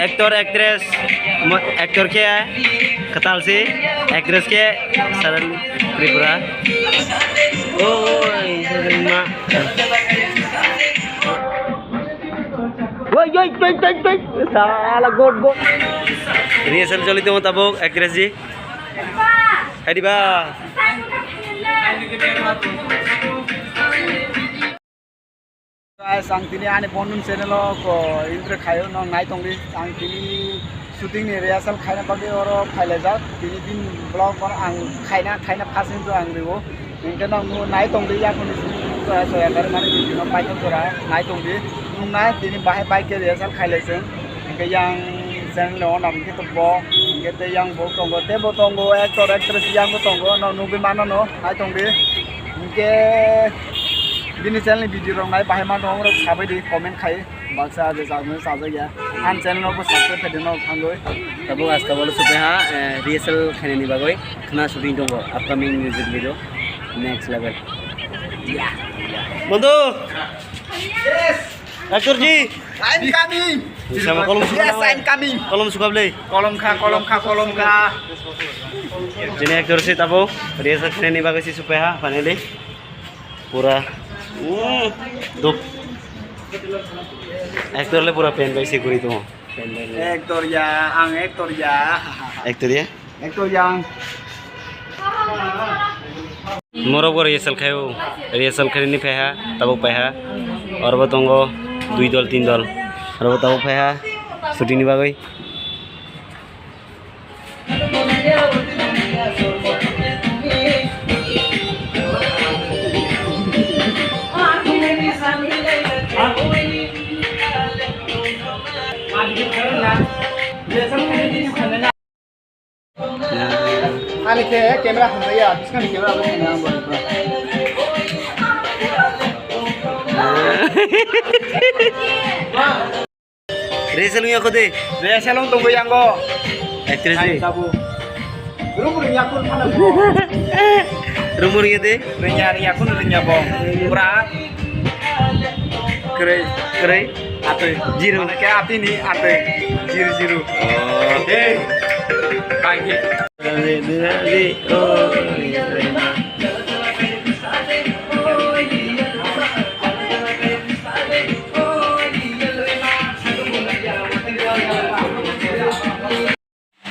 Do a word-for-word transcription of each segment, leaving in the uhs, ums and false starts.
Actor, actress, mo-, actor khe kwtal si, actress khe Saran Tripura. Oi, ma. Oi, oi, oi, oi, oi. Sala, good, good. Rehearsal choli tongo tabuk, actress ji. Hai di ba. Guys, ang tini ani Bondon channel o ko intro khayo no nai tongdi. Ang tini shooting ni rehearsal khaina bagwi oro phailaijak. Tini bini vlog o ang khaina, khaina first intro ang rio. Hinkhe no nai tongdi yakuni shooting ni soya soya gari mani video no paithak jora nai tongdi. Nung nai tini bahai bike rehearsal khailaising. Hinkhe yang channel o nang khe to bo. Hinkhe tei yang bo tongo, tei bo tongo actor actress yang bo tongo. No nugwi mano no nai tongdi. Hinkhe bini channel ni video rok nai bahai ma tong rok sabai di comment khai baksa je chajak ya. An channel no bo subscribe khai di no thangwi. Tabuk asta bolo supai ha, eh, rehearsal khainani bagwi khna shooting tongo, upcoming music video next level. Bondhu. Actor ji. I'm coming. Sama kolom suka. Yes, I'm coming. Kolom suka beli. Kolom kha, kolom kha, kolom kha. Jini actor si tabo rehearsal khainani bagwi si supai ha finally. Pura, mm, dup. Actor le pura pen bai se guri tongo. Actor ya, ang actor ya. Actor ya? Actor ya. Morok bo rehearsal khaio, rehearsal khaini phaiha, tabuk phaiha. Oro bo tongo dui dol, tin dol. Oro bo tabuk phaiha shooting ni bagwi. Ani khe camera hamjaya, biskang ni camera bai khaina ang bo. Rehearsal wngya kho de. Rehearsal wng tongwi yango. Actress ni. Tabu. Rung rung yakun mana bo. Rung rung ya de. Rung ya, rung yakun rung ya bo. Pura. Kere, kere. Atui. Zero. Mana ke ati ni atui. Zero, zero. Oh. Hey. Kai ke.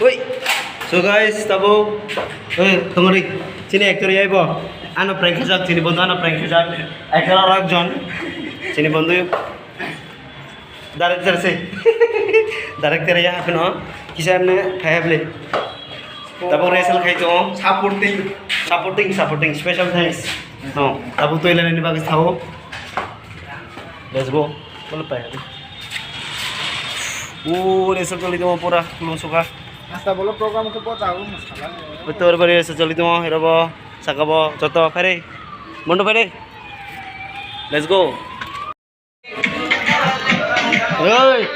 Oi. So guys, tabo, eh, tongori, chini actor yai bo, ano prank khajak, chini bondhu ano prank khajak, actor arak jon, chini bondhu. Director se. Director ya happen o. Kisa emne khai hable. Tabuk rehearsal khai to. Supporting. Supporting, supporting. Special thanks. No, tabuk to ilani bagwi sao. Let's go. Bolo pai. O rehearsal choli to pura kulung suka. Hasta bolo program to pota hu masala. Betul bari rehearsal choli to hero bo saka bo joto phaire. Mondo phaire. Let's go. Oi.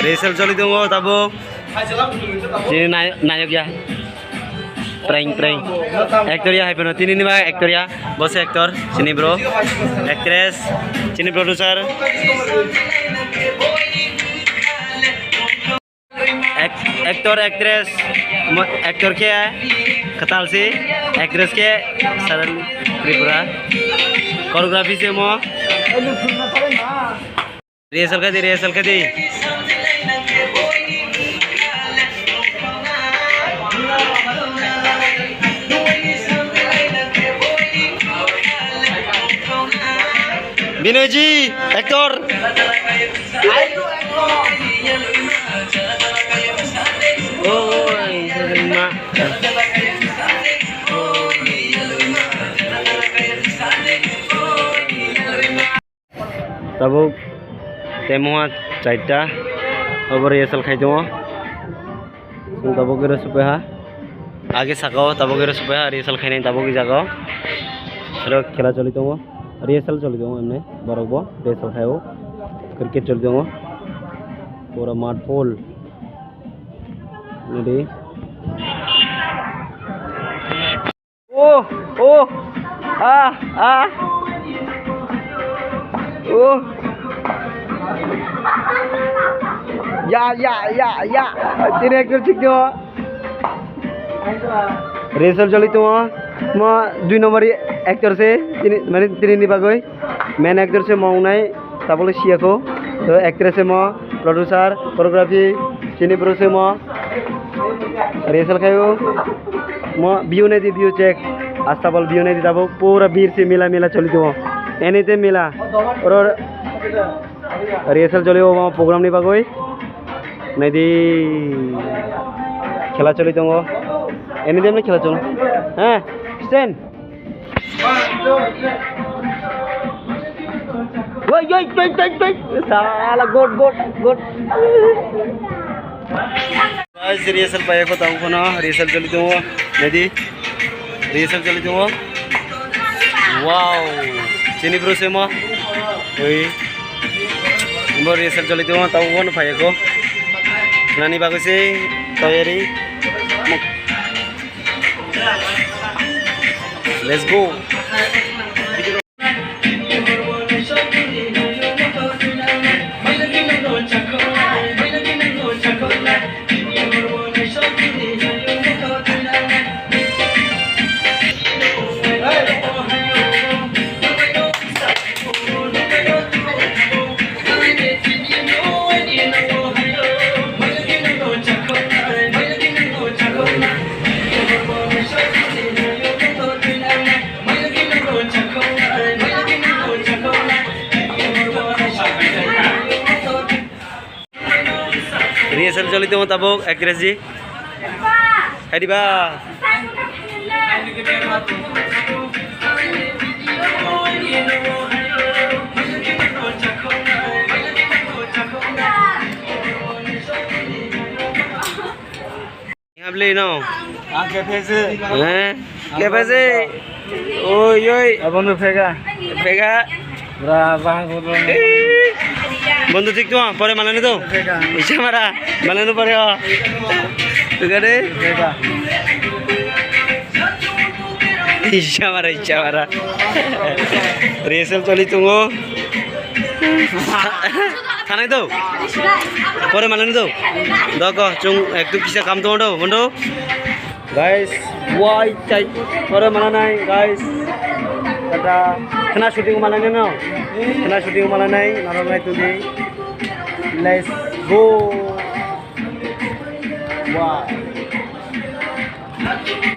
Rehearsal choli tongo tabuk. Chini nay-, nayok ya. Prank, prank. Actor ya hai pano. Tini ni ba actor ya. Bo se actor. Chini bro. Actress. Chini producer. Ac-, actor, actress. Mo-, actor khe kwtal si. Actress khe Saran Tripura. Choreography se mo. Rehearsal khe di, rehearsal khe di. Binoy ji, actor. Oi, ma. Tabuk temoha chaita, obo rehearsal khai tongo. Chwng tabuk ero supai ha. Age saka o tabuk ero supai ha, rehearsal khainai tabuk e jaga o. Oro khela choli tongo. Rehearsal choli tongo emne, borok bo rehearsal khai o. Cricket choli tongo. Pura mat full. Nadi. Oh, oh. Ah, ah. Oh. Ya, ya, ya, ya. Tini ekdom thik tongo. Rehearsal choli tongo. Mo dui number actor se, tini, mane tini ni bagwi. Main actor se mo wngnai, tabole siya ko. To actress se mo, producer, choreography, chini bro se mo. Rehearsal khai o. Mo view nai di, view check. Astabal view nai di tabuk. Pura bir se mela mela choli tongo. Anytime mela. Oro rehearsal choli o mo program ni bagwi. Nai di, khela choli tongo. Anytime khela choli. He, stand. Woi, woi, woi, woi, woi. Sala, good, good, good. Guys, rehearsal pai ko tang kono, rehearsal choli tongo. Nai di. Rehearsal choli tongo. Wow. Chini bro se mo. Oi. Bo rehearsal choli tongo, tang kono pai ko. Nani bagwi se toyari. Let's go. Rehearsal choli tongo tabuk, actress ji. Hai di ba. Habli no. Ang kephe se. Eh? Kephe se. Oi, oi. Abono phega. Phega. Bra, bang, bang, bang. Eh. Bondhu thik to, pore malani to. Phega. Isha mara, malani pore o. Phega de. Phega. Isha mara, isha mara. Rehearsal choli tongo. Thanai do. Pore manani do. Doko chung ektu kisa kam tongo do, bondo. Guys, wai chai. Pore mananai, guys. Kata khna shooting mananai no. Khna shooting mananai, narok nai tudi. Let's go. Wow.